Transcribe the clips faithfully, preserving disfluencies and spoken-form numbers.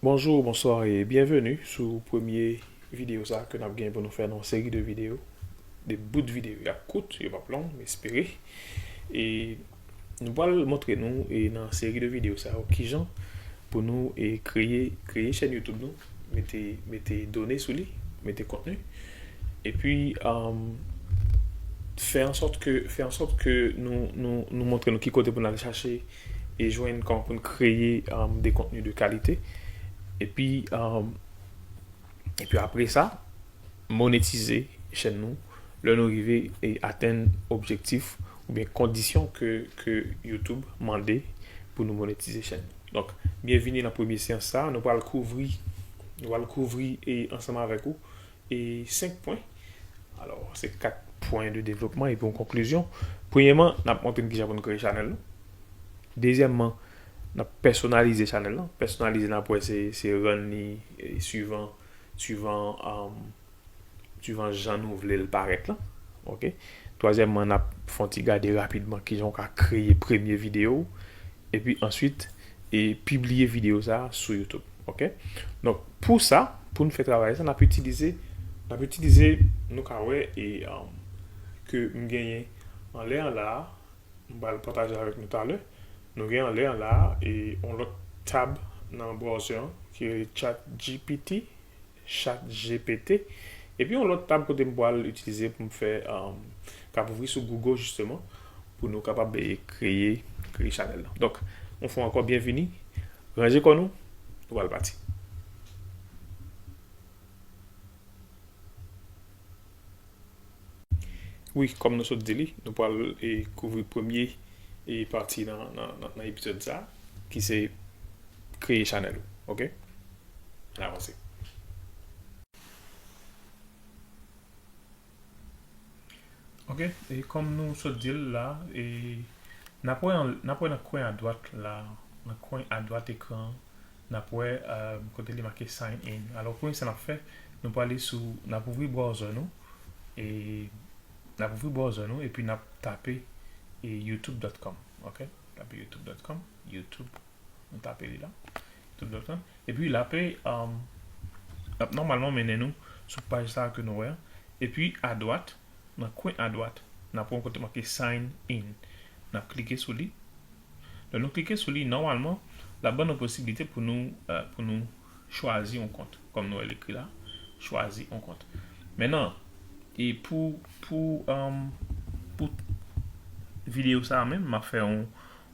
Bonjou, bonswa e byenveni sou premye videyo sa ke n ap gen pou nou fè nan yon seri de videyo, de bout videyo. Y ap kout, yo p ap long, m espere. E nou pral montre nou e nan seri de videyo sa yo kijan pou nou e kreye, kreye chèn YouTube nou, mete, mete done sou li, mete kontni. Epi, um, fè an sòt ke, fè an sòt ke nou, nou, nou montre nou ki kote pou n al chache e jwenn kòman pou n kreye, um, de kontni de kalite. Epi, um, epi apre sa, monetize chèn nou lè nou rive e atenn objektif oubyen kondisyon ke, ke YouTube mande pou nou monetize chèn nou. Donk, byenvini nan premye seyans sa. Nou pral kouvri, nou pral kouvri e ansanm avèk ou e senk pwen. Alò, se kat pwen de devlopman epi yon konklizyon. Premyèman, n ap montre n kijan pou n kreye chanèl nou. Dezyèmman, n ap pèsonalize chanèl lan. Pèsonalize, n ap wè se, se rann li e, suivan, suivan, um, suivan jan nou vle l parèt lan. Oke? Twazyèmman, n ap fè yon ti gade rapidman kijan w ka kreye premye videyo w. Epi answit, e pibliye videyo sa a sou YouTube. Oke? Donk, pou sa, pou n fè travay sa, n ap itilize, n ap itilize, nou ka wè, e, um, ke m genyen anlè an la a, m pral pataje avèk nou talè. Nou gen anlè an la a, e yon lòt tab nan browser an, ki rele Chat G P T, Chat G P T. Epi yon lòt tab kote m pral itilize pou m fè, um, k ap ouvri sou Google, jisteman, pou nou kapab, e, kreye, kreye chanèl lan. Donk, yon fwa ankò, byenvini. Ranje kò nou, nou pral pati. Wi, kòm nou sot di li, nou pral, e, kouvri premye, e, pati nan, nan, nan, nan epizòd sa, ki se kreye chanèl ou. Oke? Ann avanse. Oke, e kòm nou sot di l la, e n ap wè an, n ap wè nan kwen adwat la, nan kwen adwat ekran, n ap wè, e, kote li make sign in. Alò, premye sa n ap fè, nou prale sou, n ap ouvri browser nou, e n ap ouvri browser nou, epi n ap tape, e, youtube dot com, oke? Tape youtube dot com, YouTube, nou tape li la, youtube dot com. Epi l ape, um, l ap nòmalman mennen nou sou paj sa a ke nou wè an. Epi adwat, nan kwen adwat, n ap wè yon kote make sign in. N ap klike sou li. Lè nou klike sou li, nòmalman, l ap ban nou posiblite pou nou, e, pou nou chwazi yon kont. Kòm nou wè l ekri la, chwazi yon kont. Mentnan, e pou, pou, um, pou videyo sa a menm, m ap fè yon,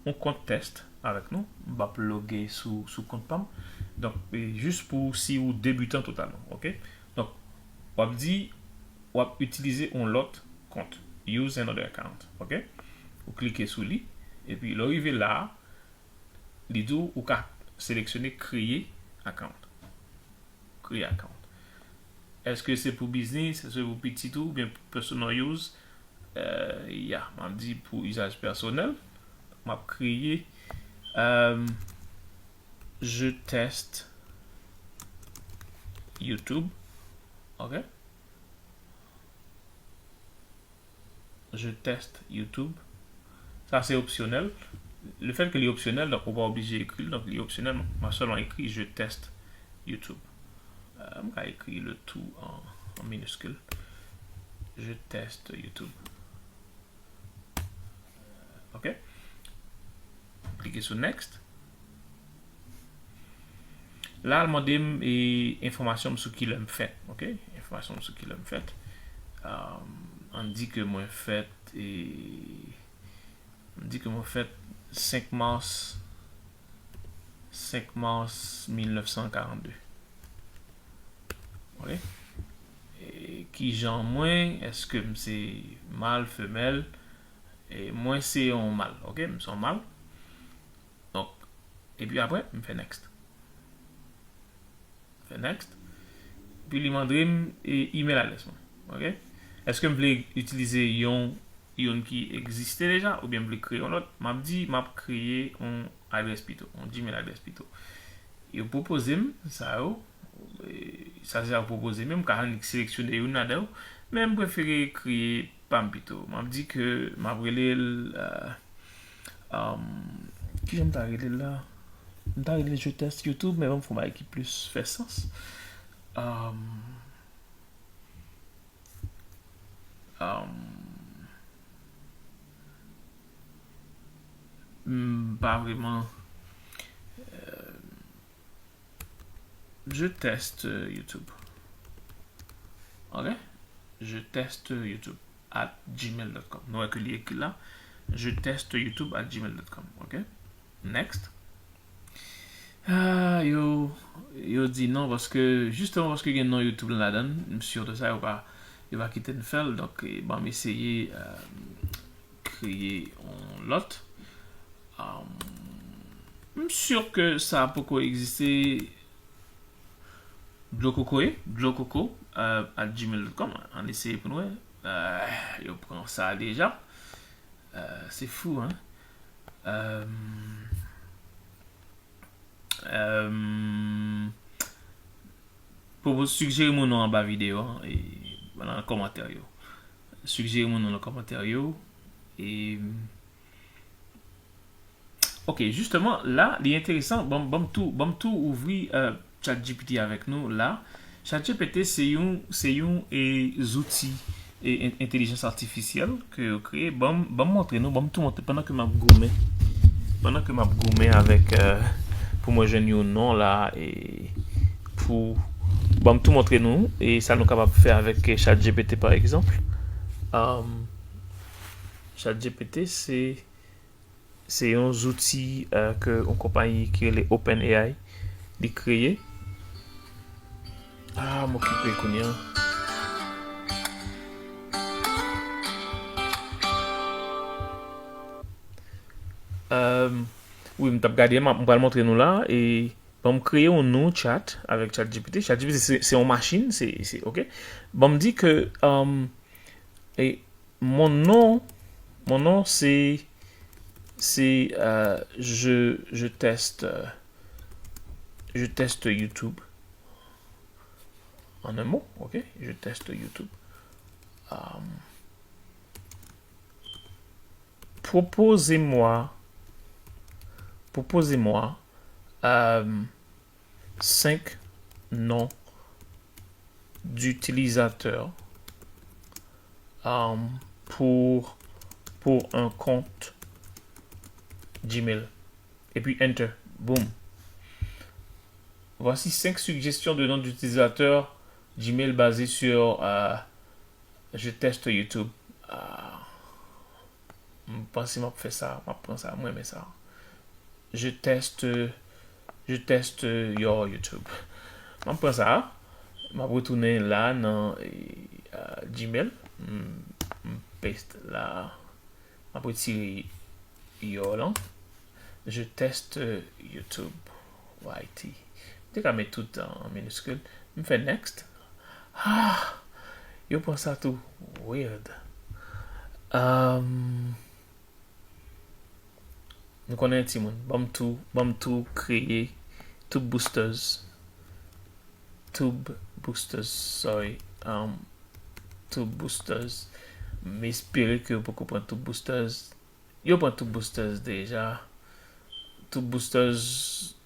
yon kont tès avèk nou. M p ap loge sou, sou kont pa m. Donk, e jis pou si ou debitan totalman, oke? Donk, w ap di, w ap itilize yon lòt kont. Use another account, oke? Ou klike sou li, epi lè w rive la a, li di w ou ka seleksyone kreye account. Kreye account. Èske se pou biznis? Èske se pou pitit ou oubyen pou personal use? E, ya, m ap di pou izaj pèsonèl. M ap kreye, e, je teste YouTube. Oke? Je teste YouTube. Sa se opsyonèl. Le fait que li opsyonèl, donk ou pa oblije ekri l, donk li opsyonèl, m ap sèlman ekri je teste YouTube. E, m ka ekri le tout an, an miniskil. Je teste YouTube. Oke? Klike sou next. La, l mande m, e, enfòmasyon m sou kilè m fèt, oke? Enfòmasyon m sou kilè m fèt. Um, ann di ke mwen fèt, e, ann di ke mwen fèt senk mas, senk mas mil nèf san karannde. Oke? E, kijan mwen, èske m se mal, femèl? E, mwen se yon mal, oke? M se yon mal. Donk, epi apre, m fè next. M fè next. Epi li mande m, e, email adrès mwen. Oke? Èske m vle itilize yon, youn ki egziste deja, oubyen m vle kreye yon lòt? M ap di, m ap kreye yon adrès pito, yon Gmail adrès pito. Yo pwopoze m sa yo, e, sa se sa yo pwopoze m, m ka annik seleksyone youn ladan yo, men m prefere kreye pa m pito. M ap di ke m ap rele l, e, um, kijan m ta rele l la? M ta rele je teste YouTube, men ban m fè yon bagay ki plis fè sans. Um, um, m pa vreman. Euh, je teste YouTube. Ok? Je teste YouTube at gmail dot com. Nou wè ke li ekri la. Je teste YouTube at gmail dot com. Ok? Next. Ah, yo, yo di non, paske, jisteman paske gen non YouTube lan ladan, m si de sa, yo pa, yo pa kite n fè l, donk, eh, ban m eseye, euh, kreye yon lòt. Um, m si ke sa poko egziste. Dlo kokoye, dlo koko, euh, at gmail dot com. Ann eseye pou n wè. Euh, yo pran sa deja. Euh, se fou, hein? Euh, euh, Pwopo, sigjere m yon non anba videyo an, e nan kòmantè yo. Sigjere m yon non nan kòmantè yo. E, ok, jisteman, la, li enteresan. Ban m, ban m tou, ban m tou ouvri, euh, ChatGPT avèk nou la. ChatGPT se yon, se yon, e, zouti e en-, entèlijans atifisyèl ke yo kreye. Ban m, ban m montre nou, ban m tou montre pandan ke m ap goumen. Pandan ke m ap goumen avèk, euh, pou mwen jwenn yon non la, e pou, ban m tou montre nou, e sa nou kapab fè avèk, eh, ChatGPT, pa egzanp. Um, ChatGPT, se, se yon zouti, euh, ke yon konpayi ki rele OpenAI, li kreye. Ah, m okipe kounye a. Euh, wi, m t ap gade, m ap, m pral montre nou la, e ban m kreye yon non chat avèk ChatGPT. ChatGPT, se, se yon machin, se, se, ok. Ban m di ke, euh, e mon non, mon non, se, se, euh, je, je teste, euh, je teste YouTube. En un mot, ok, je teste YouTube. Euh, proposez-moi, proposez-moi, euh, cinq noms d'utilisateurs, euh, pour, pour un compte Gmail. Et puis Enter. Boum. Voici cinq suggestions de noms d'utilisateurs Gmail basés sur, euh, je teste YouTube. Ah, m panse m ap fè sa, m ap pran sa, m renmen sa. Je teste, je teste your YouTube. M ap pran sa, m ap retounen la nan, eh, euh, Gmail. M, m paste la. M ap retire your lan. Je teste YouTube Y T. M te ka met tout an miniskil. M fè next. Ah! Yo pran sa tou weird. Um, nou konnen timoun. Ban m tou, ban m tou kreye Tube Boosters. Tube Boosters, sorry. Um, Tube Boosters. M espere ke yo poko pran Tube Boosters. Yo pran Tube Boosters deja. Tube Boosters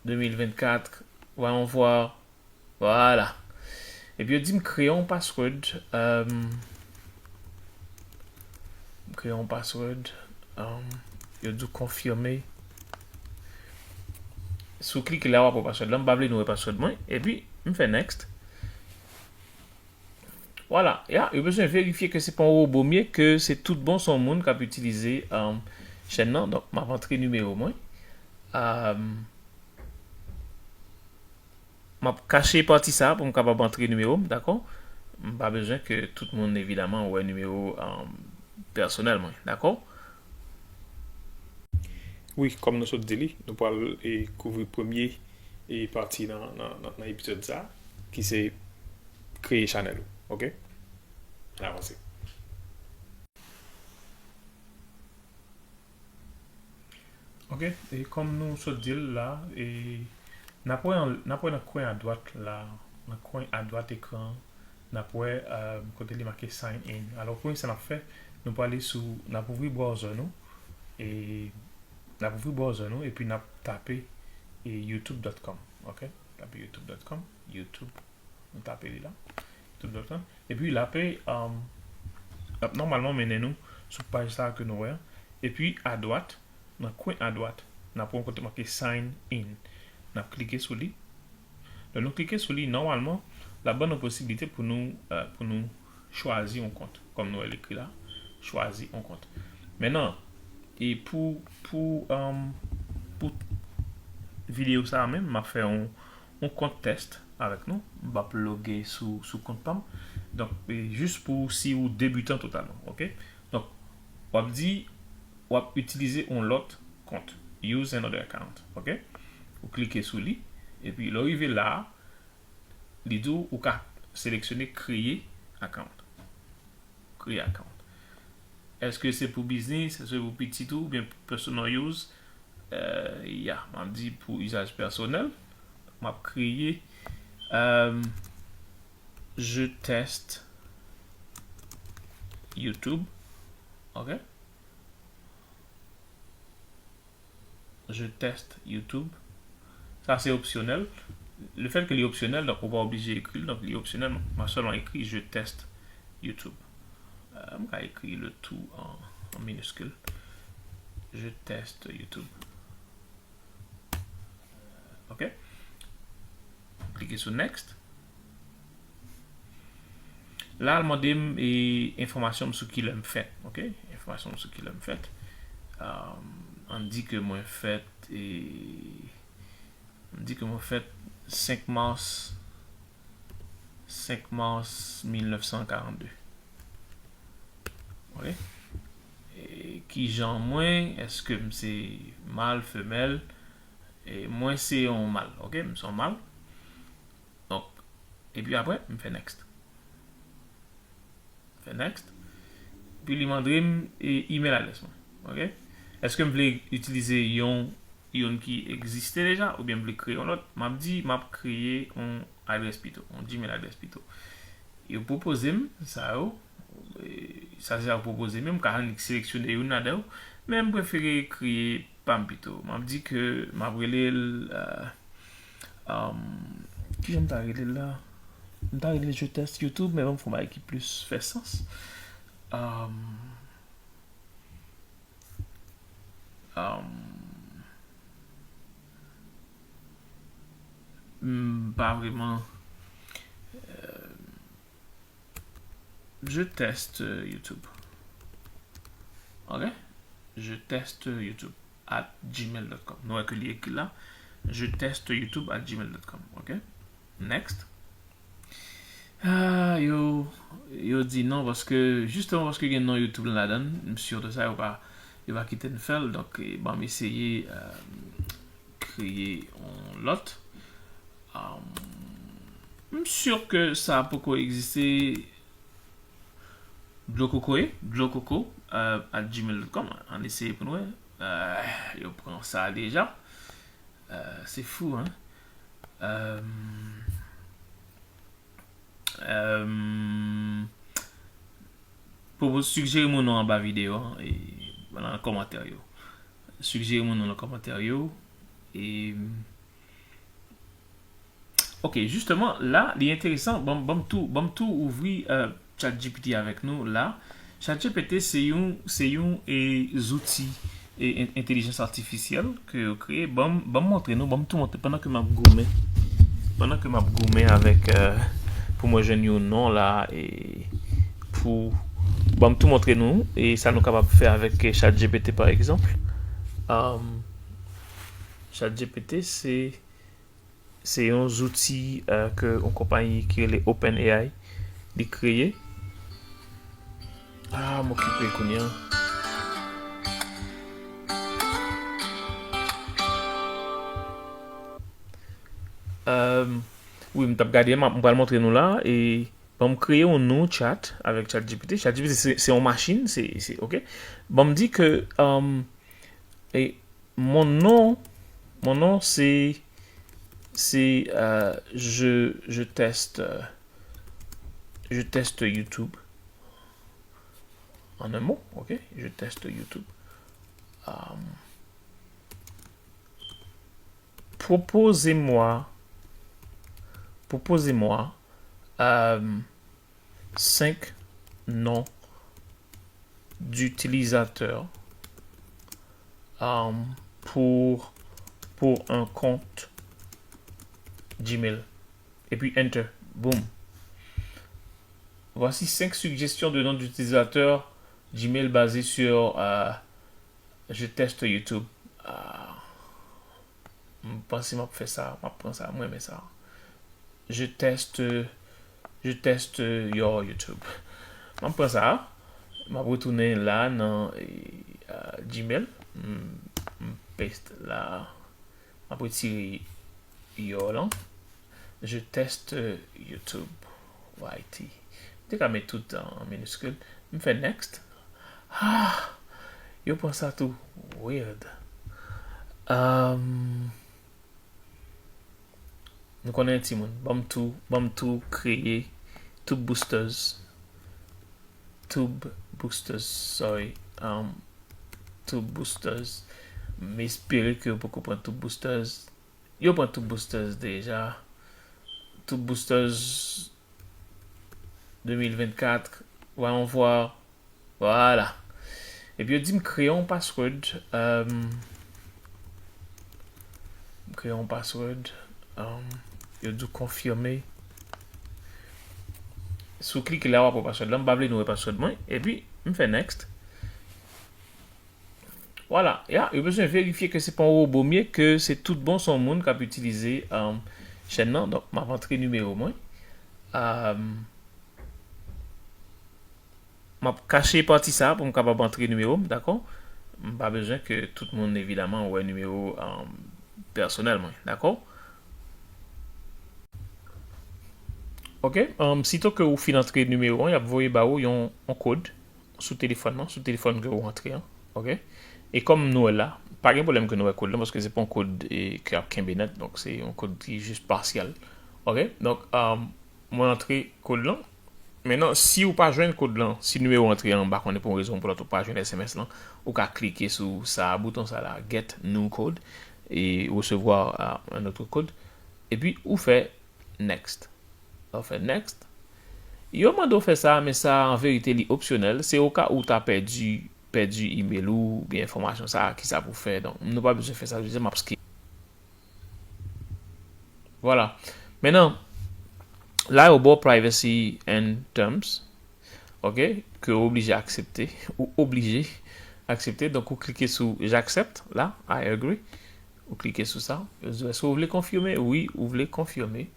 de mil vennkat. Voyons voir. Voilà. Epi yo di m kreye yon password. Euh, m kreye yon password. Euh, yo di w konfime. Si w klike la, w ap wè password la. M pa vle nou wè password mwen. Epi, m fè next. Voilà, ya, yo bezwen verifye ke se pa yon wobo m ye, ke se tout bon, se yon moun k ap itilize, um, chèn nan. Donk, m ap antre nimewo mwen. Um, m ap kache pati sa a pou m kapab antre nimewo m, dakò? M pa bezwen ke tout moun, evidaman, wè nimewo, um, pèsonèl mwen, dakò? Wi, kòm nou sot di li, nou pral, e, kouvri premye, e, pati nan, nan, nan, nan epizòd sa, ki se kreye chanèl ou, ok? Ann avanse. Ok, e kòm nou sot di l la, e n ap wè an, n ap wè nan kwen adwat la, nan kwen adwat ekran, n ap wè, euh, kote li make sign in. Alò, premye sa n ap fè, nou prale sou, n ap ouvri browser nou, e n ap ouvri browser nou epi n ap tape e, youtube dot com, ok? Tape youtube dot com, YouTube, nou tape li la, youtube dot com. Epi l ap, um, l ap nòmalman mennen nou sou paj sa a ke nou wè an. Epi adwat, nan kwen adwat, n ap wè yon kote make sign in. N ap klike sou li. Lè nou klike sou li, nòmalman, l ap ban nou posiblite pou nou, eh, pou nou chwazi yon kont. Kòm nou wè l ekri la, chwazi yon kont. Mentnan, e pou, pou, um, pou videyo sa a menm, m ap fè yon, yon kont tès avèk nou. M p ap loge sou, sou kont pa m. Donk, e jis pou si ou debitan totalman, ok? Donk, w ap di, w ap itilize yon lòt kont. Use another account, ok? Ou klike sou li, epi lè w rive la a, li di w ou ka seleksyone kreye account. Kreye account. Èske se pou biznis, èske se pou pitit ou, oubyen personal use? Eh, ya, m ap di pou izaj pèsonèl, m ap kreye, eh, je teste YouTube. Ok? Je teste YouTube. Sa, se opsyonèl. Le fait que li opsyonèl, donk, ou pa oblije ekri l, donk, li opsyonèl, m a sèlman ekri je teste YouTube. Euh, m ka ekri le tout an, an miniskil. Je teste YouTube. Ok? Klike sou next. La, l mande m, e, enfòmasyon m sou kilè m fèt, ok? Enfòmasyon m sou kilè m fèt. Um, ann di ke mwen fèt, e, ann di ke mwen fèt senk mas, senk mas mil nèf san karannde. Ok? E, kijan mwen, èske m se mal, femèl? E, mwen se yon mal, ok? M se yon mal. Donk, epi apre, m fè next. Fè next. Epi li mande m, e, email adrès mwen. Ok? Èske m vle itilize yon, yon ki egziste deja, oubyen m vle kreye yon lòt? M ap di, m ap kreye yon adrès pito, yon Gmail adrès pito. Yo pwopoze m sa yo, e, sa se sa yo pwopoze m, m ka annik seleksyone youn ladan yo, men m prefere kreye pa m pito. M ap di ke m ap rele l, euh, um, kijan m ta rele l la? M ta rele l je teste YouTube, men ban m fè yon bagay ki plis fè sans. Um, um, m pa vrèman, euh, je teste YouTube. Ok? Je teste YouTube at gmail dot com. Nou wè ke li ekri la. Je teste YouTube at gmail dot com. Ok? Next. Ah, yo, yo di non, paske, jisteman, paske gen non YouTube lan ladan, m si de sa, yo pa, yo pa kite n fè l. Donk, e, ban m eseye, euh, kreye yon lòt. Euh, m si ke sa poko egziste. Dlo kokoye, dlo koko, euh, at gmail dot com. Ann eseye pou n wè. Euh, yo pran sa deja. Euh, se fou, hein? Euh, euh, pwopo-, sigjere m yon non anba videyo a, e nan kòmantè yo. Sigjere m yon non nan kòmantè yo. E, ok, jisteman, la, li enteresan. Ban m, ban m tou, ban m tou ouvri, euh, ChatGPT avèk nou la. ChatGPT se yon, se yon, e, zouti, e, en-, entèlijans atifisyèl ke yo kreye. Ban m, ban m montre nou, ban m tou montre pandan ke m ap goumen. Pandan ke m ap goumen avèk, euh, pou mwen jwenn yon non la, e pou, ban m tou montre nou, e sa nou kapab fè avèk, e, ChatGPT, pa egzanp. Um, ChatGPT, se, se yon zouti, euh, ke yon konpayi ki rele OpenAI li kreye. Ah, m okipe kounye a. Euh, wi, m t ap gade, m ap, m pral montre nou la, e ban m kreye yon non chat avèk ChatGPT. ChatGPT, se, se yon machin, se, se, ok. Ban m di ke, um, e, mon nom, mon nom, c'est, c'est, euh, je, je teste, euh, je teste YouTube. En un mot, ok? Je teste YouTube. Euh, Proposez-moi, proposez-moi euh, cinq noms d'utilisateurs euh, pour, pour un compte Gmail. Et puis Enter. Boum. Voici cinq suggestions de noms d'utilisateurs Gmail basés sur euh, je teste YouTube. Euh, M panse m ap fè sa, m ap pran sa, mwen renmen sa. Je teste, je teste your YouTube. M ap pran sa, m ap retounen la nan eh, Gmail. M, m paste la, m ap retire your lan. Je teste YouTube. Y T. M te ka met tout an miniskil. M fè next. Ah, yo pran sa tou weird. Um, nou konnen timoun. Ban m tou, ban m tou kreye Tube Boosters. Tube Boosters, sorry. Um, Tube Boosters. M espere ke yo poko pran Tube Boosters. Yo pran Tube Boosters deja. Tube Boosters de mil vennkat. Voyons voir. Voilà. Epi yo di m kreye yon password. Euh, m kreye yon password. Euh, yo di w konfime. Si w klike la, w ap wè password la. M pa vle nou wè password mwen. Epi, m fè next. Voilà, ya, yo bezwen verifye ke se pa yon wobo m ye, ke se tout bon, se yon moun k ap itilize um, chèn nan. Donk, m ap antre nimewo mwen. Um, m ap kache pati sa pou m kapab antre nimewo m, dakò? M pa bezwen ke tout moun, evidaman, wè nimewo um, pèsonèl mwen, dakò? Ok, um, sito ke ou fin antre nimewo an, y ap voye ba ou yon, yon kòd sou telefòn nan, sou telefòn ke ou antre an. Ok? E kòm nou wè la, pa gen pwoblèm ke nou wè kòd lan, paske se pa yon kòd eh, ke ap kenbe nèt, donk se yon kòd ki jis pasyèl. Ok? Donk, um, mwen antre kòd lan. Menan, si ou pa jwenn kòd lan, si nimewo antre an, m pa konnen pou yon rezon ou pou lòt ou pa jwenn S M S lan, ou ka klike sou sa, bouton sa la, Get New Code, e resevwa uh, un autre code. Epi ou fè next. Ou fè next. Yo mande w fè sa, men sa an verite li opsyonèl. Se oka ou ta pèdi pèdi email ou oubyen enfòmasyon sa a, kisa pou fè. Donk, nou pa bezwen fè sa, jodi a m ap skip. Vwala. Menan, la yo ba w privacy and terms, ok, ke ou oblije aksepte, ou oblije aksepte. Donk, ou klike sou j'accepte la, I agree. Ou klike sou sa. Yo di w, èske ou vle konfime? Wi, ou vle konfime.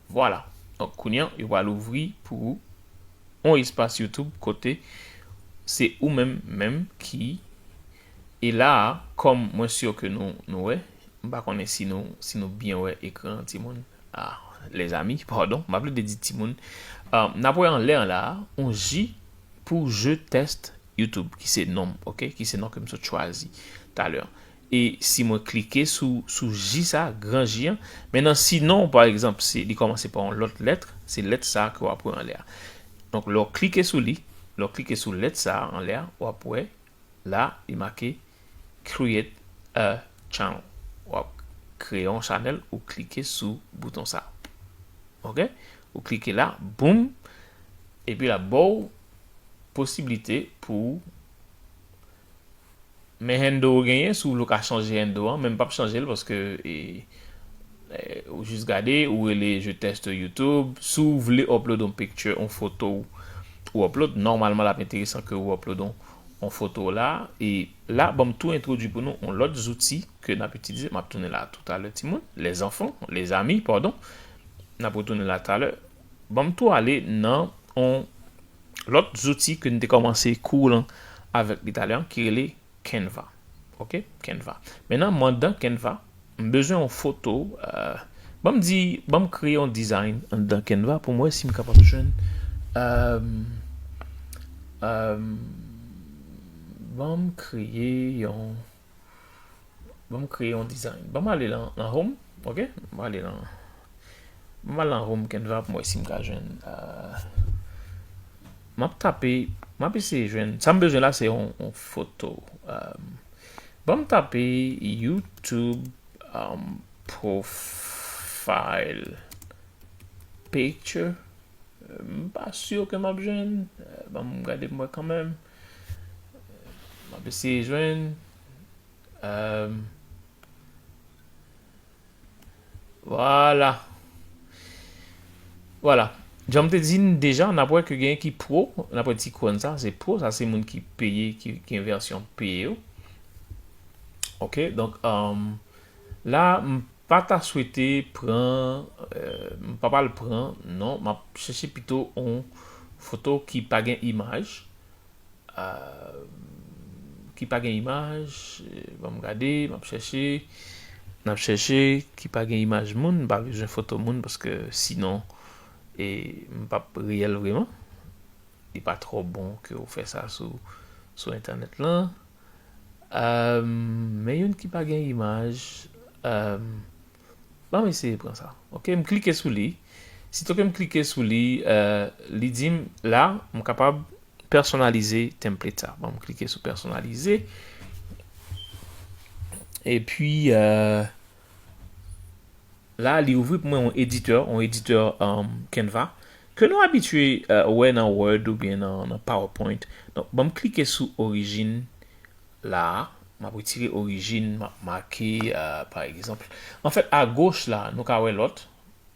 Vwala. Donk, kounye a, yo pral ouvri pou ou yon espas YouTube kote se ou menm, menm ki. E la a, kòm mwen si ke nou, nou wè, m pa konnen si nou, si nou byen wè ekran an, timoun. Ah, lèzami, padon, m ap plede di timoun. Ah, n ap wè anlè an la a, yon J pou je teste YouTube, ki se non m, ok? Ki se non ke m sot chwazi talè. E si mwen klike sou, sou J sa, gran J an, menan si non, pa egzanp, se, li kòmanse pa yon lòt lèt, se lèt sa ke w ap wè anlè a. Donk, lè w klike sou li, lè w klike sou lèt sa anlè a, w ap wè, la, li make Create a Channel. W ap kreye yon chanèl, ou klike sou bouton sa. Ok? Ou klike la, boum, epi l ap ba w posiblite pou men handle ou genyen, si w vle w ka chanje handle an, men m p ap chanje l paske e, e, ou jis gade, ou rele je teste YouTube. Si w vle upload yon picture, yon foto ou, ou upload, nòmalman l ap enteresan ke ou upload yon, yon foto la. E la, ban m tou entwodui pou nou yon lòt zouti ke n ap itilize. M ap tounen la toutalè, timoun. Lèzanfan, lèzami, padon. N ap retounen la talè. Ban m tou ale nan yon lòt zouti ke n te kòmanse kou lan avèk li talè an, ki rele Canva. Ok? Canva. Menan, mwen anndan Canva, m bezwen yon foto. Euh, ban m di, ban m kreye yon design anndan Canva pou m wè si m kapab jwenn. Euh, euh, ban m kreye yon Ban m kreye yon design. Ban m ale lan, lan Home, ok? Ban m ale lan, ban m al lan Home Canva pou m wè si m ka jwenn. Euh, m ap tape M ap eseye jwenn. Sa m bezwen la, se yon, yon foto. Um, ban m tape YouTube um, profile picture. M pa si ke m ap jwenn. Euh, ban m gade m wè kanmenm. M ap eseye jwenn. Euh, Vwala. Vwala. Jan m te di n deja, n ap wè ke gen ki pro, n ap wè ti kòn sa, se pro, sa se moun ki peye, ki gen vèsyon peye yo. Ok, donk, um, la, m pa ta swete pran, euh, m pa pral pran, non, m ap chèche pito yon foto ki pa gen imaj. Euh, ki pa gen imaj, euh, ban m gade, m ap chèche, n ap chèche, ki pa gen imaj moun, m pa bezwen foto moun, paske sinon, e, m p ap reyèl vreman. Li pa twò bon ke w fè sa sou, sou entènèt lan. Euh, men youn ki pa gen imaj, euh, ban m eseye pran sa. Ok, m klike sou li. Sito ke m klike sou li, euh, li di m la, m kapab pèsonalize template sa. Bon, m klike sou pèsonalize. Epi, euh, la, li ouvri pou mwen yon editè, yon editè um, Canva, ke nou abitye euh, wè nan Word oubyen nan, nan PowerPoint. Donk, ban m klike sou orijin la. M ap retire orijin, m ap make, euh, pa egzanp. Anfèt, agoch la, nou ka wè lòt.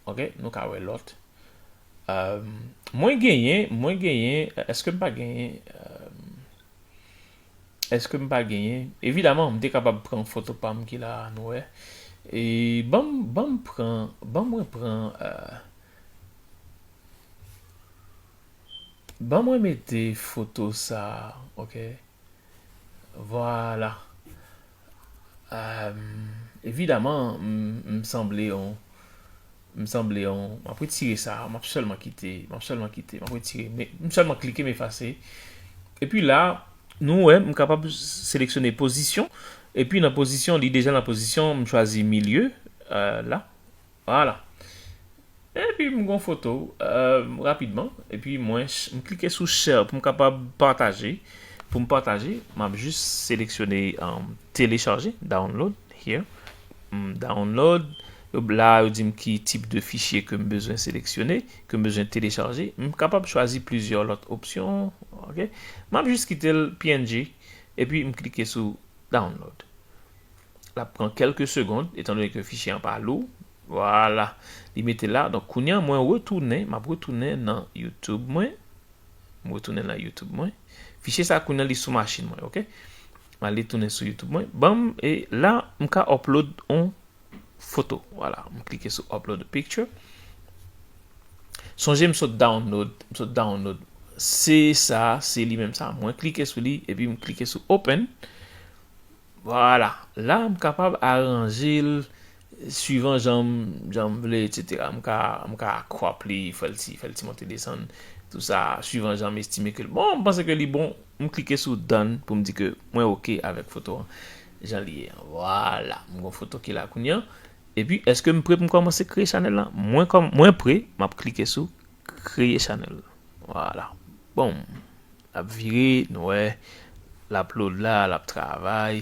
Ok, nou ka wè lòt. Euh, mwen genyen, mwen genyen, èske m pa genyen? Euh, èske m pa genyen? Evidaman, m te kapab pran foto pa m ki la a, nou wè. E ban m, ban m pran, ban mwen pran, euh, ban mwen mete foto sa a, ok? Vwala. Euh, evidaman, m, m sanble yon, m sanble yon, m ap retire sa, m ap sèlman kite, m ap sèlman kite, m ap retire, men m sèlman klike, m efase. Epi la, nou wè, m kapab seleksyone pozisyon. Epi nan pozisyon, li deja nan pozisyon, m chwazi milye, euh, la. Vwala. Epi m gon foto, euh, rapidman. Epi mwen, ch- m klike sou share pou m kapab pataje. Pou m pataje, m ap jis seleksyone um, telechaje, download, here. M download. Yo, la, yo di m ki tip de fichye ke m bezwen seleksyone, ke m bezwen telechaje. M kapab chwazi plizyè lòt opsyon. Ok. M ap jis kite l P N G. Epi m klike sou download. L ap pran kèlke segonn, etandone ke fichye an pa lou. Vwala, li mete la. Donk, kounye a, mwen retounen, m ap retounen nan YouTube mwen. M retounen nan YouTube mwen. Fichye sa, kounye a, li sou machin mwen, ok? M al retounen sou YouTube mwen. Ban m, e la, m ka upload yon foto. Vwala, m klike sou upload a picture. Sonje m sot download, m sot download. Se sa, se li menm sa. Mwen klike sou li, epi m klike sou open. Vwala. La, m kapab aranje l swivan jan m, jan m vle, etsetera. M ka, m ka crop li, fè l ti, fè l ti monte desann, tou sa, swivan jan m estime ke l bon. M panse ke li bon, m klike sou done pou m di ke mwen oke avèk foto an, jan li ye an. Vwala. M gon foto ki la kounye a. Epi, èske m pre pou m kòmanse kreye chanèl la? Mwen, kòm, mwen pre, m ap klike sou kreye chanèl. Vwala. Bon, l ap vire, nou wè, l ap load la, l ap travay.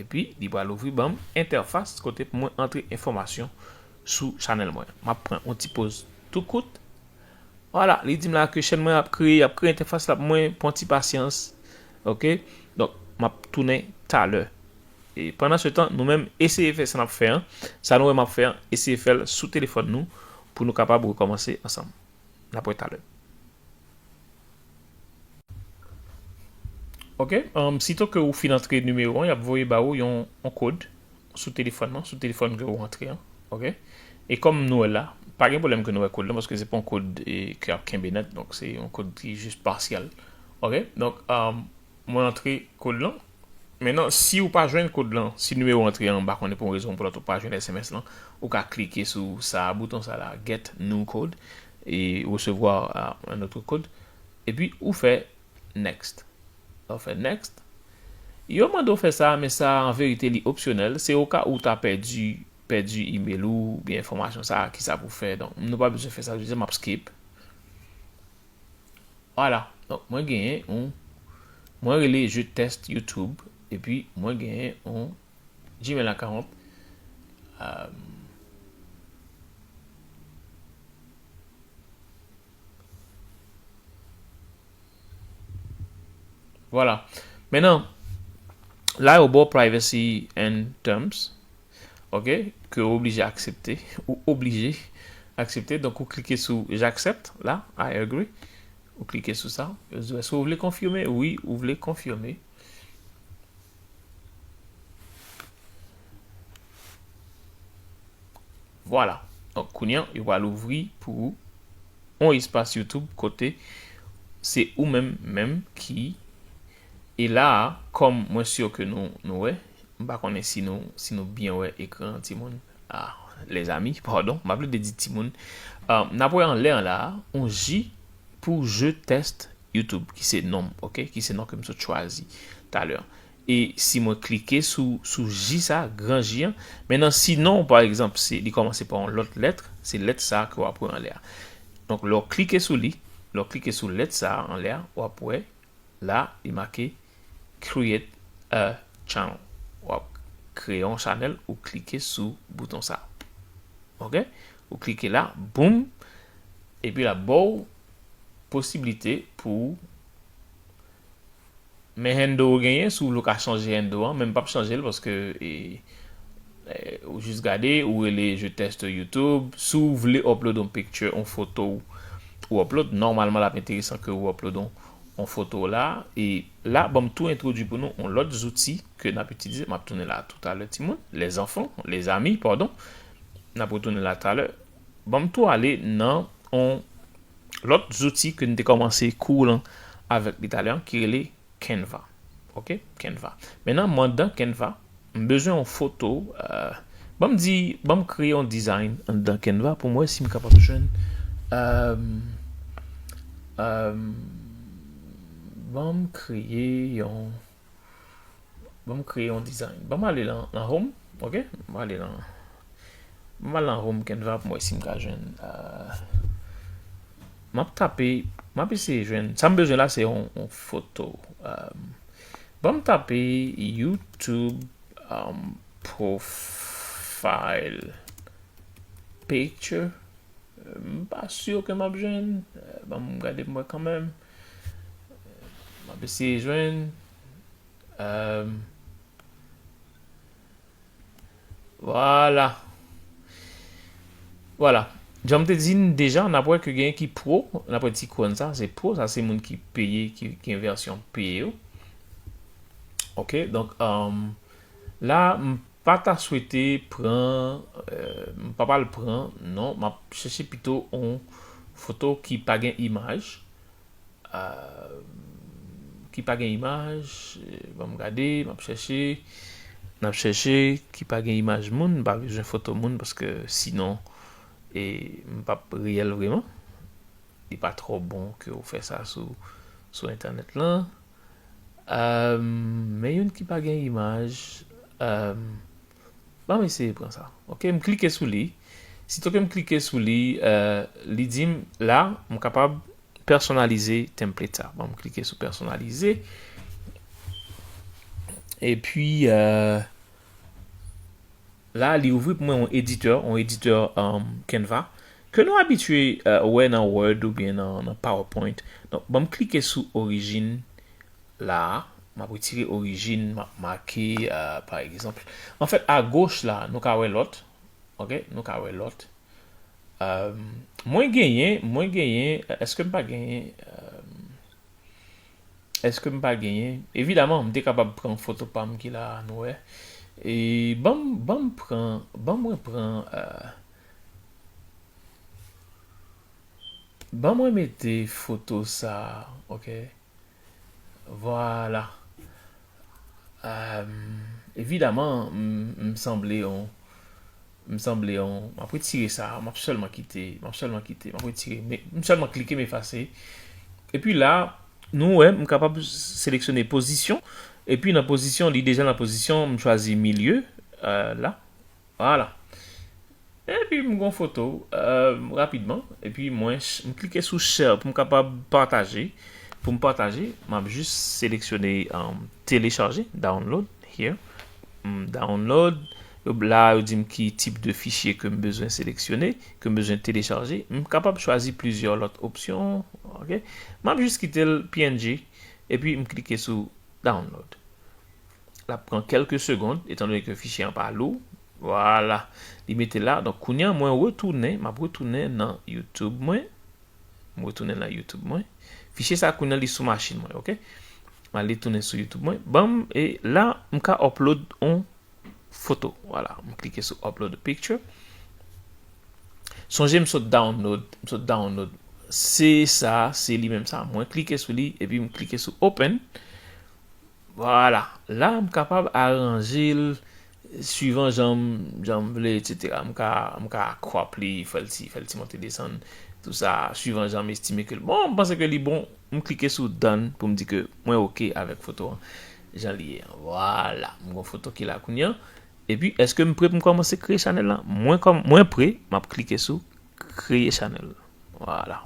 Epi, li pral ouvri ban m entèfas kote pou mwen antre enfòmasyon sou chanèl mwen. M ap pran yon ti poz tou kout. Vwala, li di m la ke chèn mwen ap kreye, ap kreye entèfas la pou mwen, pran ti pasyans. Ok? Donk, m ap tounen talè. E pandan se tan, nou menm, eseye fè sa n ap fè an. Sa nou wè m ap fè an, eseye fè l sou telefòn nou pou nou kapab rekòmanse ansanm. N ap wè talè. Ok, um, sito ke ou fin antre nimewo an, y ap voye ba ou yon, yon kòd sou telefòn nan, sou telefòn ke ou antre an. Ok? E kòm nou wè la, pa gen pwoblèm ke nou wè kòd lan, paske se pa yon kòd e, ke ap kenbe nèt, donk se yon kòd ki jis pasyèl. Ok? Donk, um, mwen antre kòd lan. Mentnan, si ou pa jwenn kòd lan, si nimewo antre an, m pa konnen pou yon rezon ou pou lòt, ou pa jwenn S M S lan, ou ka klike sou sa, bouton sa la, Get New Code, e resevwa uh, un autre code. Epi, ou fè Next. Lè w fè Next, yo mande w fè sa, men sa, an verite, li opsyonèl. Se oka ou ta pèdi, pèdi email ou, oubyen enfòmasyon sa, kisa pou fè. Donk, nou pa bezwen fè sa, jodi a, m ap skip. Vwala. Donk, mwen genyen yon, mwen rele Je teste YouTube, epi mwen genyen yon Gmail account. Euh, vwala. Mentnan, la yo ba w privacy and terms. Ok, ke ou oblije aksepte, ou oblije aksepte. Donk, ou klike sou j'accepte la, I agree. Ou klike sou sa. Yo di w, èske ou vle konfime? Wi, ou vle konfime. Vwala. Donk, kounye a, yo pral ouvri pou ou yon espas YouTube kote se ou menm, menm ki E la a, kòm mwen si ke nou, nou wè, m pa konnen si nou, si nou byen wè ekran an, timoun. Ah, lèzami, padon, m ap plede di timoun. Ah, n ap wè anlè an la a, yon J pou Je teste YouTube, ki se non m, ok? Ki se non ke m sot chwazi talè. E si mwen klike sou, sou J sa, gran J an, mentnan, si non w, pa egzanp, se, li kòmanse pa yon lòt lèt, se lèt sa ke w ap wè anlè a. Donk, lè w klike sou li, lè w klike sou lèt sa anlè a, w ap wè, la, li make Create a Channel. W ap kreye yon chanèl, ou klike sou bouton sa. Ok? Ou klike la, boum, epi l ap ba w posiblite pou w men handle ou genyen, si w vle w ka chanje handle an, men m p ap chanje l paske, e, e, ou jis gade, ou rele Je teste YouTube. Si w vle upload yon picture, yon foto w, ou upload, nòmalman l ap enteresan ke ou upload yon, yon foto la. E la, ban m tou entwodui pou nou yon lòt zouti ke n ap itilize. M ap tounen la toutalè, timoun. Les enfants, les amis, padon. N ap retounen la talè. Ban m tou ale nan yon lòt zouti ke n te kòmanse kou lan avèk li talè an, ki rele Canva. Ok? Canva. Mentnan, mwen anndan Canva, m bezwen yon foto. Euh, ban m di, ban m kreye yon design anndan Canva pou m wè si m kapab jwenn. Euh, euh, ban m kreye yon, ban m kreye yon design. Ban m ale lan, lan Home, ok? M ale lan, ban m al lan Home Canva pou m wè si m ka jwenn. Euh, m ap tape, m ap eseye jwenn. Sa m bezwen la, se yon, yon foto. Euh, ban m tape YouTube, um, profile picture. Euh, m pa si ke m ap jwenn. Euh, ban m gade pou m wè kanmenm. M ap eseye jwenn. Euh, Vwala. Vwala. Jan m te di n deja, n ap wè ke gen ki pro, n ap wè ti kòn sa, se pro, sa se moun ki peye, ki gen vèsyon peye yo. Ok, donk, um, la, m pa ta swete pran, euh, m pa pral pran, non, m ap chèche pito yon foto ki pa gen imaj. Ah, ki pa gen imaj, eh, ban m gade, m ap chèche, n ap chèche, ki pa gen imaj moun, m pa bezwen foto moun, paske sinon, e, m p ap reyèl vreman. Li pa twò bon ke w fè sa sou, sou entènèt lan. Ah, men youn ki pa gen imaj, ah, ban m eseye pran sa. Ok, m klike sou li. Sito ke m klike sou li, eh, li di m, la, m kapab pèsonalize template sa. Bon, m klike sou pèsonalize. Epi, euh, la, li ouvri pou mwen yon editè, yon editè, um, Canva, ke nou abitye, euh, wè nan Word oubyen nan, nan PowerPoint. Donk, ban m klike sou orijin la. M ap retire orijin, m ap make, euh, pa egzanp. Anfèt, agoch la, nou ka wè lòt. Ok, nou ka wè lòt. Euh, mwen genyen, mwen genyen, èske m pa genyen, euh, èske m pa genyen? Evidaman, m te kapab pran foto pa m ki la a, nou wè. E ban m, ban m pran, ban mwen pran, euh, ban mwen mete foto sa, ok? Vwala. Euh, evidaman, m, m sanble yon, m sanble yon, m ap retire sa, m ap sèlman kite, m ap sèlman kite, m ap retire, men, m sèlman klike, m efase. Epi la, nou wè, m kapab seleksyone pozisyon. Epi nan pozisyon, li deja nan pozisyon, m chwazi milye, euh, la. Vwala. Epi m gon foto, euh, rapidman. Epi mwen, ch- m klike sou share pou m kapab pataje. Pou m pataje, m ap jis seleksyone, euh, telechaje, download, here. M download. Yo, la, yo di m ki tip de fichye ke m bezwen seleksyone, ke m bezwen telechaje. M kapab chwazi plizyè lòt opsyon, ok? M ap jis kite l P N G, epi m klike sou download. L ap pran kèlke segonn, etandone ke fichye an pa lou. Vwala, li mete la. Donk, kounye a, mwen retounen, m ap retounen nan YouTube mwen. M retounen nan YouTube mwen. Fichye sa, kounye a, li sou machin mwen, ok? M ale tounen sou YouTube mwen. Banm, e la, m ka upload on foto. Vwala, m klike sou upload a picture. Sonje m sot download, m sot download. Se sa, se li menm sa. Mwen klike sou li, epi m klike sou open. Vwala, la m kapab aranje l suivan jan m, jan m vle, etsetera. M ka, m ka crop li, fè l ti, fè l ti monte desann, tou sa, suivan jan m estime ke l bon. M panse ke li bon, m klike sou done pou m di ke mwen oke avèk foto an, jan li ye an. Vwala, m gon foto ki la kounye a. Epi, èske m pre pou m kòmanse kreye chanèl la? Mwen kòm, mwen pre, m ap klike sou kreye chanèl. Vwala.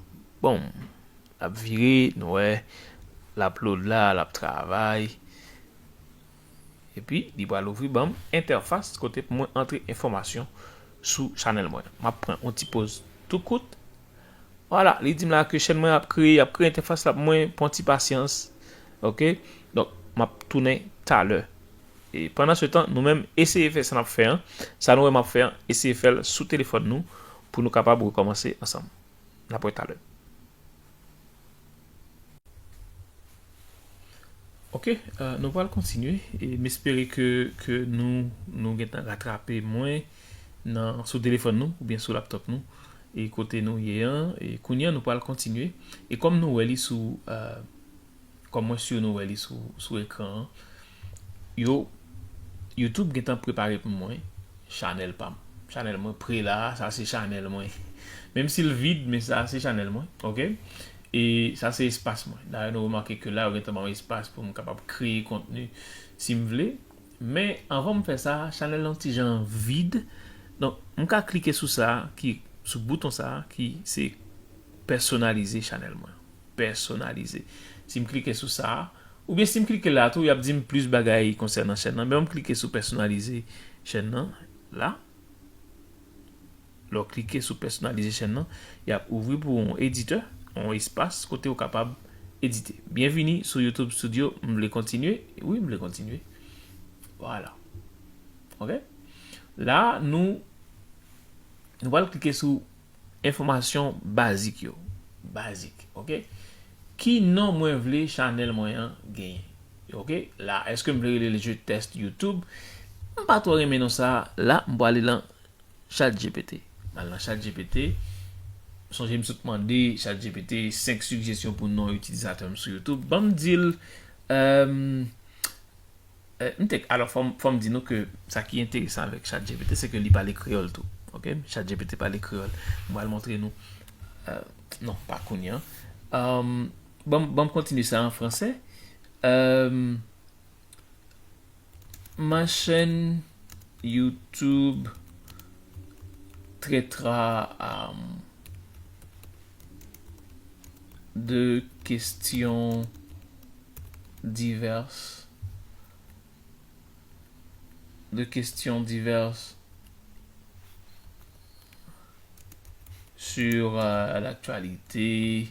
Bon, l ap vire, nou wè, l ap load la, l ap travay. Epi, li pral ouvri ban m entèfas kote pou mwen antre enfòmasyon sou chanèl mwen. M ap pran yon ti poz tou kout. Vwala, li di m la ke chèn mwen ap kreye, ap kreye entèfas la pou mwen, pran ti pasyans. Ok? Donk, m ap tounen talè. E pandan se tan, nou menm, eseye fè sa n ap fè an. Sa nou wè m ap fè an, eseye fè l sou telefòn nou pou nou kapab rekòmanse ansanm. N ap wè talè. Ok, euh, nou pral kontinye. E m espere ke, ke nou, nou gentan ratrape mwen nan, sou telefòn nou oubyen sou laptop nou. E kote nou ye an, e kounye a nou pral kontinye. E kòm nou wè li sou, euh, kòm mwen si nou wè li sou, sou ekran an, yo, YouTube gentan prepare pou mwen chanèl pa m. Chanèl mwen pre la, sa se chanèl mwen. Menm si l vid, men sa se chanèl mwen, ok? E sa se espas mwen. Dayè, nou remake ke la, yo gentan ban mwen espas pou m kapab kreye kontni si m vle. Men, anvan m fè sa, chanèl lan ti jan vid. Donk, m ka klike sou sa, ki, sou bouton sa, ki se pèsonalize chanèl mwen. Pèsonalize. Si m klike sou sa, oubyen si m klike la tou, y ap di m plis bagay konsènan chèn nan. Men m klike sou pèsonalize chèn nan, la. Lè w klike sou pèsonalize chèn nan, y ap ouvri pou w yon editè, yon espas kote w kapab edite. Byenvini sou YouTube Studio. M vle kontinye. Wi, m vle kontinye. Vwala. Ok? La, nou, nou pral klike sou enfòmasyon bazik yo. Bazik, ok? Ki non mwen vle chanèl mwen an genyen? Ok? La, èske m vle rele l Je teste YouTube? M pa twò renmen non sa. La, m pral ale lan ChatGPT. M al nan ChatGPT. Sonje m sot mande ChatGPT senk sijesyon pou non itilizatè m sou YouTube. Ban m di l, euh, euh, m te, alò, fò m, fò m di nou ke sa ki enteresan avèk ChatGPT, se ke li pale kreyòl tou. Ok? ChatGPT pale kreyòl. M pral montre nou. Euh, non, pa kounye a. Euh, ban m, ban m kontinye sa an fransè. Euh, Ma chaîne YouTube traitera, euh, de questions diverses, de questions diverses sur, euh, l'actualité,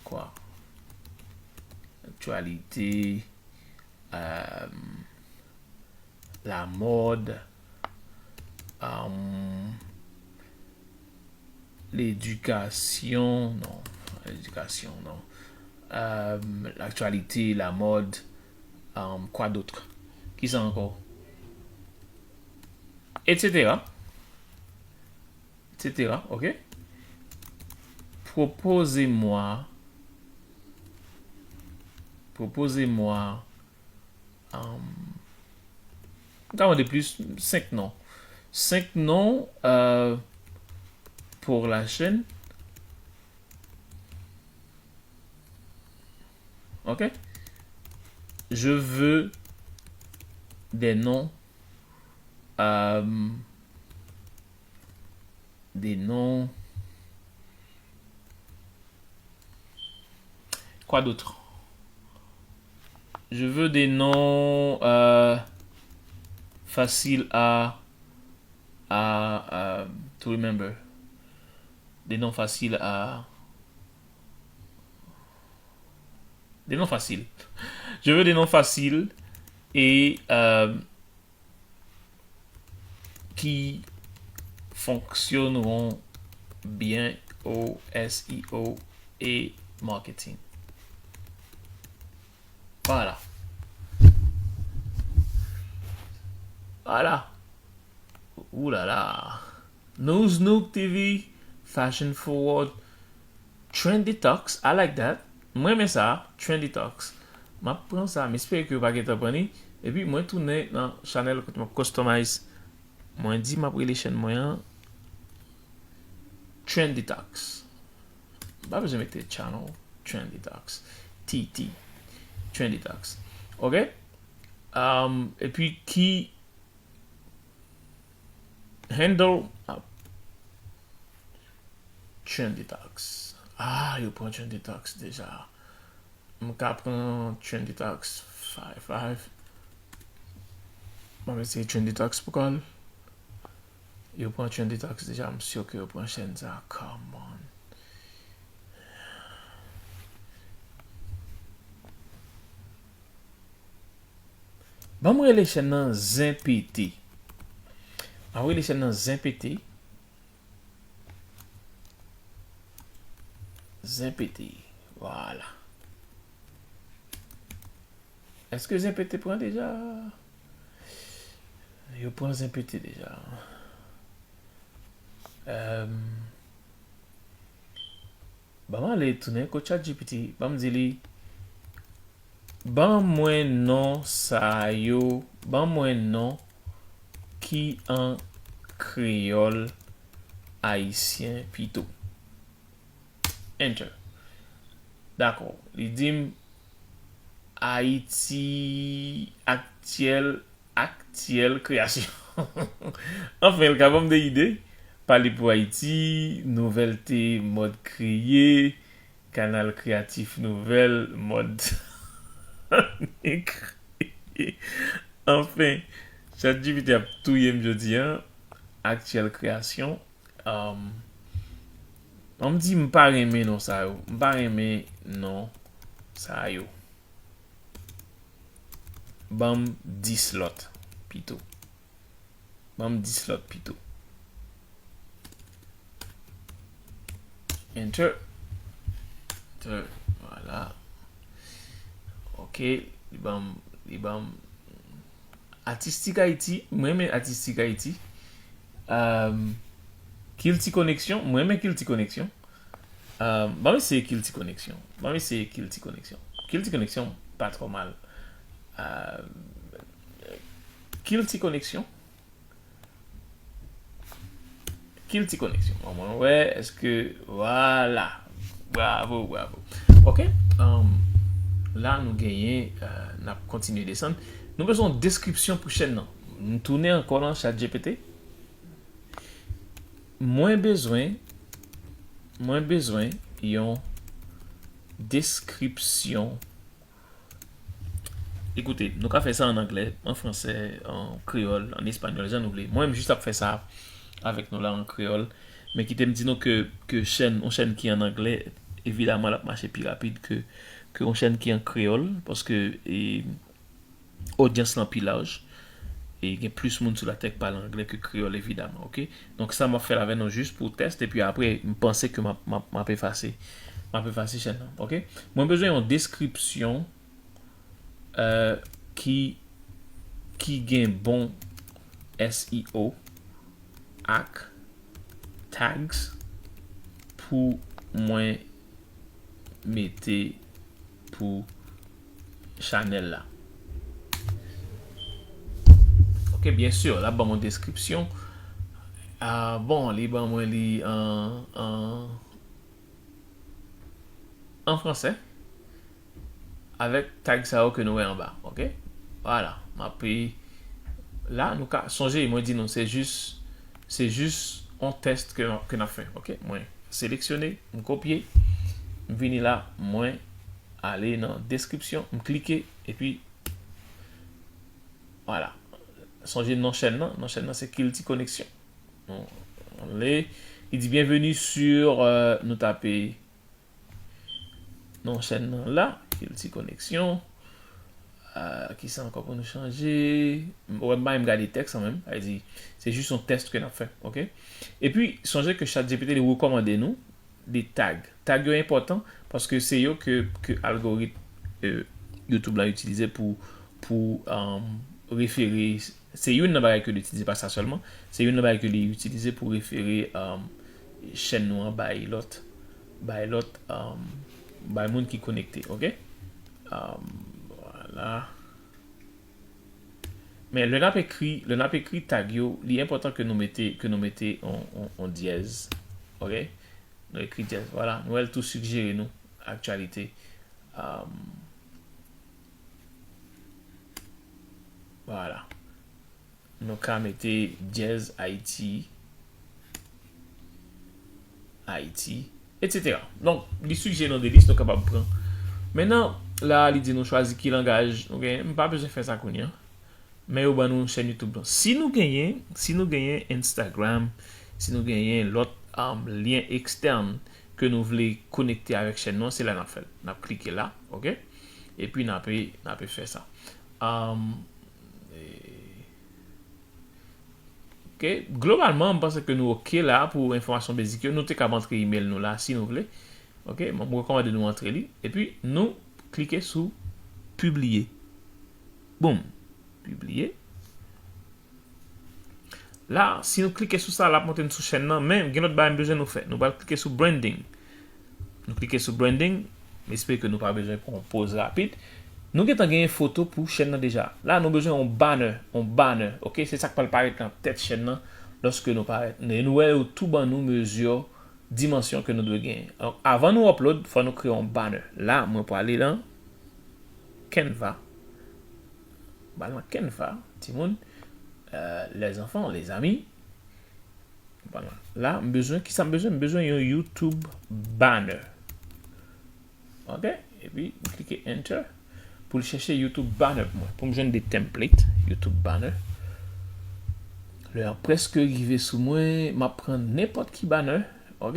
quoi. L'actualité, euh, la mode, euh, l'éducation, non, l'éducation, non. Euh, l'actualité, la mode, euh, quoi d'autre? Kisa ankò? Et cetera. Et cetera, ok? Proposez-moi, proposez-moi, euh, m ka mande plis, senk non. Senk non, euh, pour la chaîne. Ok? Je veux des noms, euh, Des noms. Quoi d'autre? Je veux des noms euh, faciles à, à, à to remember. Des noms faciles à des noms faciles. Je veux des noms faciles et euh, qui fonctionneront bien au S E O et marketing. Voilà. Voilà. Ouh là là. News Nook T V, Fashion Forward, Trendy Talks, I like that. Mwen renmen sa, Trendy Talks. M ap pran sa, m espere ke yo pa gentan pran li. Epi mwen tounen nan chanèl kote m ap customize. Mwen di m ap rele chèn mwen an Trendy Talks. M pa bezwen mete channel, Trendy Talks. T T. Trendy Talks. Ok? Um, epi ki handle ap Trendy Talks. Ah, yo pran Trendy Talks deja. M ka pran Trendy Talks five five. Mwen se Trendy Talks pou kòl. Yo pran Trendy Talks deja, m si ke yo pran chèn sa. Come on. Ban m rele chèn nan Zen Pete. Ban m rele chèn nan Zen Pete. Zen Pete. Vwala. Èske Zen Pete pran deja? Yo pran Zen Pete deja. Ehm, Ban m ale tounen kot ChatGPT. Ban m di li, ban mwen non sa yo, ban mwen non ki an kreyòl ayisyen pito. Enter. Dakò. Li di m Ayiti aktyèl aktyèl kreyasyon. Anfen, l ka ban m de ide. Pale pou Ayiti, nouvèlte, mòd kreye, kanal kreyatif nouvèl, mòd kreye. Anfen, ChatGPT ap touye m jodi a. Aktyèl kreyasyon. Um, an m di m pa renmen non sa yo. M pa renmen non sa yo. Ban m dis lòt pito. Ban m dis lòt pito. Enter. Enter. Vwala. Ok. Li ban m, li ban m Atistik Ayiti. Mwen renmen Atistik Ayiti. Um, Kilti Koneksyon. Mwen renmen Kilti Koneksyon. Euh, ban m eseye Kilti Koneksyon. Ban m eseye Kilti Koneksyon. Kilti Koneksyon pa twò mal. Euh, Kilti Koneksyon. Kilti Koneksyon. Bon, mwen wè, èske, vwala. Bravo, bravo. Ok. Um, la, nou genyen, euh, n ap kontinye desann. Nou bezwen yon deskripsyon pou chèn nan. M tounen ankò nan ChatGPT. Mwen bezwen, mwen bezwen yon deskripsyon. Ekoute, nou ka fè sa an anglè, an fransè, an kreyòl, an espanyòl, jan nou vle. Mwen, m jis ap fè sa avèk nou la an kreyòl. Men kite m di nou ke, ke chèn, yon chèn ki an anglè, evidaman, l ap mache pi rapid ke, ke yon chèn ki an kreyòl, paske, e, odyans lan pi laj. E gen plis moun sou latè k pale anglè ke kreyòl, evidaman, ok? Donk, sa m ap fè l avè nou jis pou tès, epi apre, m panse ke m ap, m ap, m ap efase. M ap efase chèn nan, ok? Mwen bezwen yon deskripsyon, euh, ki, ki gen bon S E O ak tags pou mwen mete pou chanèl la. Ok, byen si, l ap ban mwen deskripsyon. Ah, bon, li ban mwen li an, an, an fransè. Avèk tag sa yo ke nou wè anba, ok? Vwala, m ape la, nou ka sonje, mwen di nou, se jis, se jis yon tès ke, ke n ap fè. Ok, mwen seleksyone, m kopye, m vini la, mwen ale nan deskripsyon, m klike, epi vwala. Sonje non chèn nan, non chèn nan se Kilti Koneksyon. Nou, nou li, li di bienvenue sur, euh, nou tape non chèn nan la, Kilti Koneksyon. Euh, kisa ankò pou nou chanje? Ou wè, m pa menm gade tèks lan menm. Sa vle di, se jis yon tès ke n ap fè, ok? Epi, sonje ke ChatGPT li rekòmande nou de tag. Tag yo enpòtan paske se yo ke, ke algoritm, euh, YouTube lan itilize pou, pou, euh, refere. Se youn nan bagay ke li itilize, pa sa sèlman. Se youn nan bagay ke li itilize pou refere, um, chèn nou an bay lòt, bay lòt, um, bay moun ki konekte, ok? Um, vwala. Men lè n ap ekri, lè n ap ekri tag yo, li enpòtan ke nou mete, ke nou mete on, on, on dyèz, ok? Nou ekri dyèz, vwala. Nou wè l tou sigjere nou aktyalite. Um, vwala. Nou ka mete dyèz Ayiti, Ayiti, etsetera. Donk, li sigjere nou de lis nou kapab pran. Mentnan, la, li di nou chwazi ki langaj nou genyen. M pa bezwen fè sa kounye a. Men yo ban nou chèn YouTube lan. Si nou genyen, si nou genyen Instagram, si nou genyen lòt, um, lyen ekstèn ke nou vle konekte avèk chèn nou an, se la n ap fè l. N ap klike la, ok? Epi n ape, n ape fè sa. Um, e, ok, globalman, m panse ke nou ok la pou enfòmasyon bezik yo. Nou te kab antre email nou la si nou vle. Ok, m rekòmande nou antre li. Epi nou klike sou pibliye. Boum, pibliye. La, si nou klike sou sa, l ap montre n sou chèn nan, men gen lòt bagay m bezwen nou fè. Nou pral klike sou branding. Nou klike sou branding. M espere ke nou pa bezwen pran yon poz rapid. Nou gentan genyen foto pou chèn nan deja. La, nou bezwen yon banner, yon banner, ok? Se sa k pral parèt nan tèt chèn nan lòske nou parèt. E nou wè yo tou ban nou mezi, dimansyon ke nou dwe genyen. Donk, avan nou upload, fò nou kreye yon banner. La, mwen prale nan Canva. M pral nan Canva, timoun, euh, les enfants, les amis. Vwala. La, m bezwen, kisa m bezwen? M bezwen yon YouTube banner. Ok? Epi, m klike enter pou l chèche YouTube banner pou mwen. Pou m jwenn de template YouTube banner. Lè a prèske rive sou mwen, m ap pran nenpòt ki banner. Ok?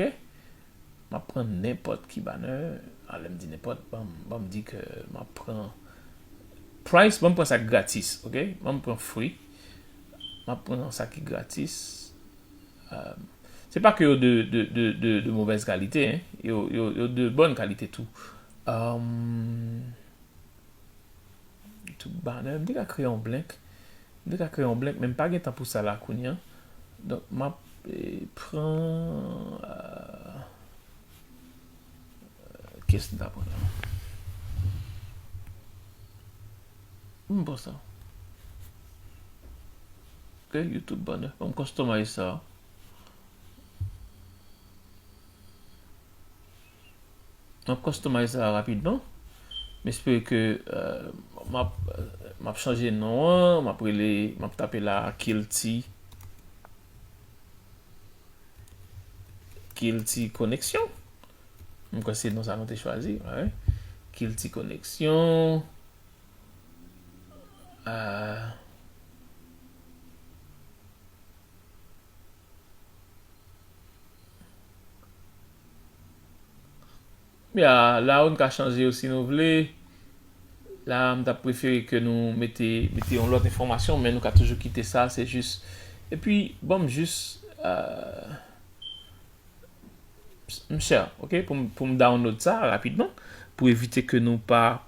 M ap pran nenpòt ki banner. A, lè m di nenpòt, ban m, ban m di ke m ap pran price, ban m pran sa k gratis, ok? Ban m pran free. M ap pran sa ki gratis. Euh, se pa ke yo de, de, de, de, de mauvaise qualité, hein. Yo, yo, yo de bonne qualité tou. Euh, YouTube banner, m te ka kreye yon blank. M te ka kreye yon blank, men m pa gen tan pou sa la kounye a. Donk, m ap, eh, pran, euh, kiyès m ta pran la? M pran sa. Ok, YouTube banner. Ban m customize sa. M ap customize sa rapidman. M espere ke, euh, m ap, euh, m ap chanje non an, m ap rele, m ap tape la Kilti, Kilti Koneksyon. M kwè se non sa nou te chwazi, wi. Kilti Koneksyon. Euh, Ya, la ou n ka chanje yo si nou vle. La, m t ap prefere ke nou mete, mete yon lòt enfòmasyon, men nou ka toujou kite sa, se jis. Epi, ban m jis, euh, m share, ok, pou m, pou m download sa rapidman, pou evite ke nou pa,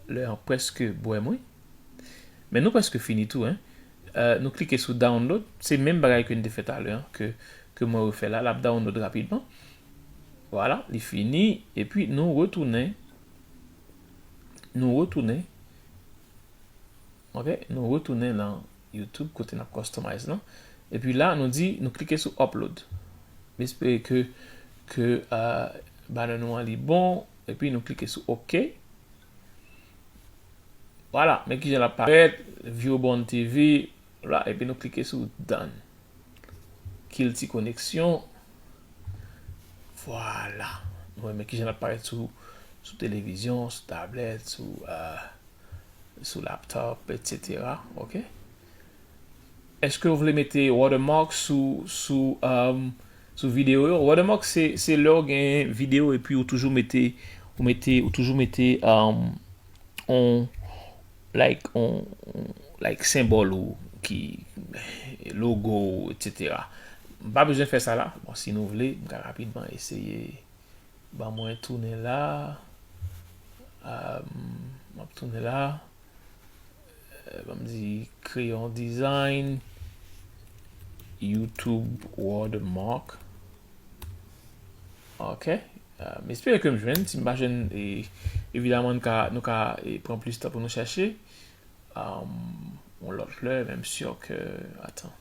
lè an prèske bwè mwen. Men nou prèske fini tou, hein. Euh, nou klike sou download, se menm bagay ke n te fè talè, hein, ke, ke mwen refè la, l ap download rapidman. Vwala, li fini, epi nou retounen, nou retounen, ok, nou retounen nan YouTube kote n ap customize lan. Epi la, nou di, nou klike sou upload. M espere ke, ke, euh, banner nou an li bon, epi nou klike sou ok. Vwala, men kijan l ap parèt, Viewborn T V, la, epi nou klike sou done. Kilti Koneksyon. Vwala. Nou wè men kijan l ap parèt sou, sou televizyon, sou tablèt, sou, euh, sou laptop, etsetera. Ok? Èske w vle mete watermark sou, sou, um, sou videyo yo? Watermark se, se lè w gen videyo epi ou toujou mete, ou mete, ou toujou mete, um, on, like, on, on, like, senbòl ou ki, logo ou, etsetera. M pa bezwen fè sa la. Bon, si nou vle, m ka rapidman eseye. Ban mwen tounen la. Um, m ap tounen la. Euh, ban m di Crayon Design, YouTube Watermark. Ok. Euh, m espere ke m jwenn. Si m pa jwenn, e, evidaman, nou ka, nou ka, e, pran plis tan pou nou chèche. Um, yon lòt lè, men m si ke, atan.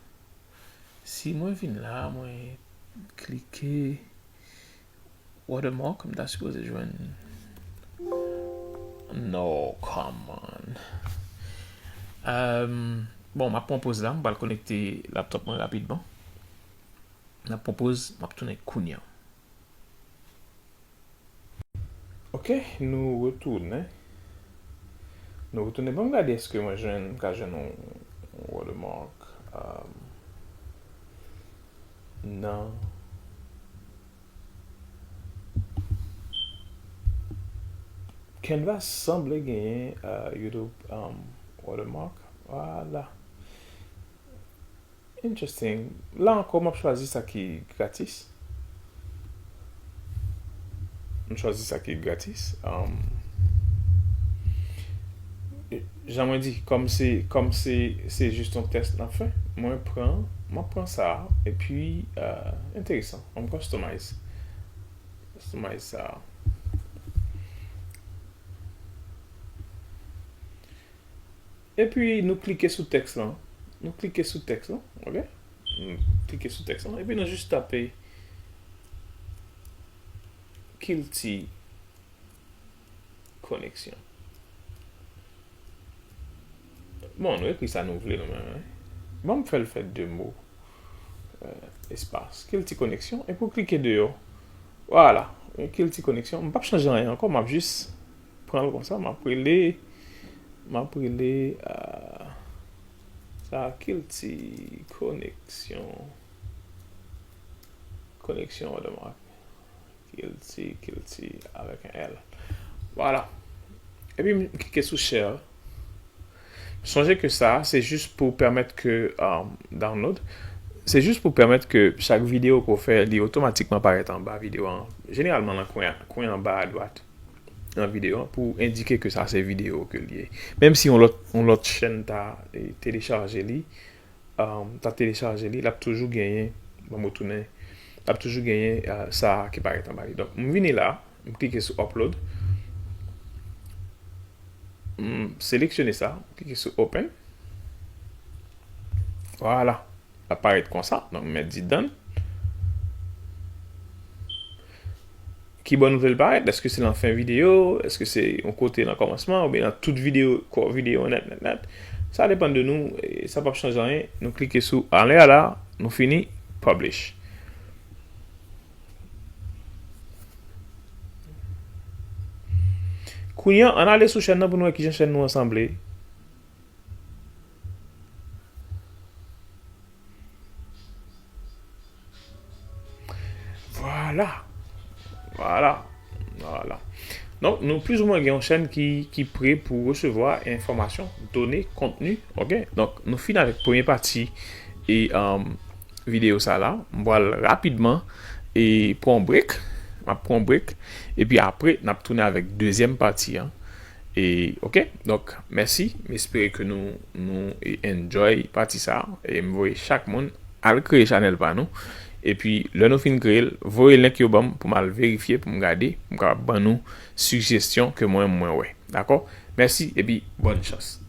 Si mwen vin la, mwen klike watermark, m ta sipoze jwenn. No, come on. Euh, bon, m ap pran poz la, m pral konekte laptop mwen rapidman. M ap pran poz, m ap tounen kounya. Ok, nou retounen. Nou retounen. Ban m gade èske mwen jwenn, m ka jwenn yon, yon watermark, um, nan Canva sanble genyen, uh, YouTube, um, watermark. Vwala. Interesting. La ankò, m ap chwazi sa ki gratis. M chwazi sa ki gratis. Um, jan mwen di, kòm se, kòm se, se jis yon tès n ap fè, mwen pran, m ap pran sa, epi, euh, enteresan. M customize. Customize sa. Epi nou klike sou tèks lan. Nou klike sou tèks lan, ok? Nou klike sou tèks lan. Epi nou jis tape Kilti Koneksyon. Bon, nou ekri sa nou vle nou menm, wi. Ban m fè l fè de mo. Euh, espas. Kilti Koneksyon. Epi w klike deyò. Vwala. Kilti Koneksyon. M p ap chanje anyen ankò. M ap jis pran l konsa, m ap rele, m ap rele, euh, sa Kilti Koneksyon, Koneksyon Watermark. Kilti, Kilti avèk yon L. Vwala. Epi m klike sou share. Sonje ke sa, se jis pou pèmèt ke, um, download. Se jis pou pèmèt ke chak videyo ke w fè, li otomatikman parèt anba videyo an. Jeneralman, nan kwen, kwen anba a dwat nan videyo an, pou endike ke sa se videyo ke l ye. Menm si yon lòt, yon lòt chèn ta, e, telechaje li, um, ta telechaje li, l ap toujou genyen, ban m retounen, l ap toujou genyen, uh, sa ki parèt anba li. Donk, m vini la, m klike sou upload. M seleksyone sa, m klike sou open. Vwala. L ap parèt konsa. Donk, m mèt di done. Ki bò nou vle l parèt? Èske se nan fen videyo? Èske se yon kote nan kòmansman? Oubyen nan tout videyo, kò videyo nèt, nèt, nèt? Sa depann de nou. E sa p ap chanje anyen. Nou klike sou anlè a la. Nou fini. Publish. Kounye a, ann ale sou chèn nan pou nou wè kijan chèn nou an sanble. Vwala. Vwala. Vwala. Donk, nou plizoumwen gen yon chèn ki, ki pre pou resevwa enfòmasyon, done, kontni. Ok? Donk, nou fin avèk premye pati e, um, videyo sa la. M pral rapidman e pran yon break. M ap pran yon break. Epi apre, n ap tounen avèk dezyèm pati an. E, ok? Donk, mèsi. M espere ke nou, nou, e, enjoy pati sa. E m voye chak moun al kreye chanèl pa nou. Epi, lè nou fin kreye l, voye link yo ban m pou m al verifye, pou m gade, pou m kapab ban nou sijesyon ke mwen, mwen wè. Dakò? Mèsi, epi bòn chans.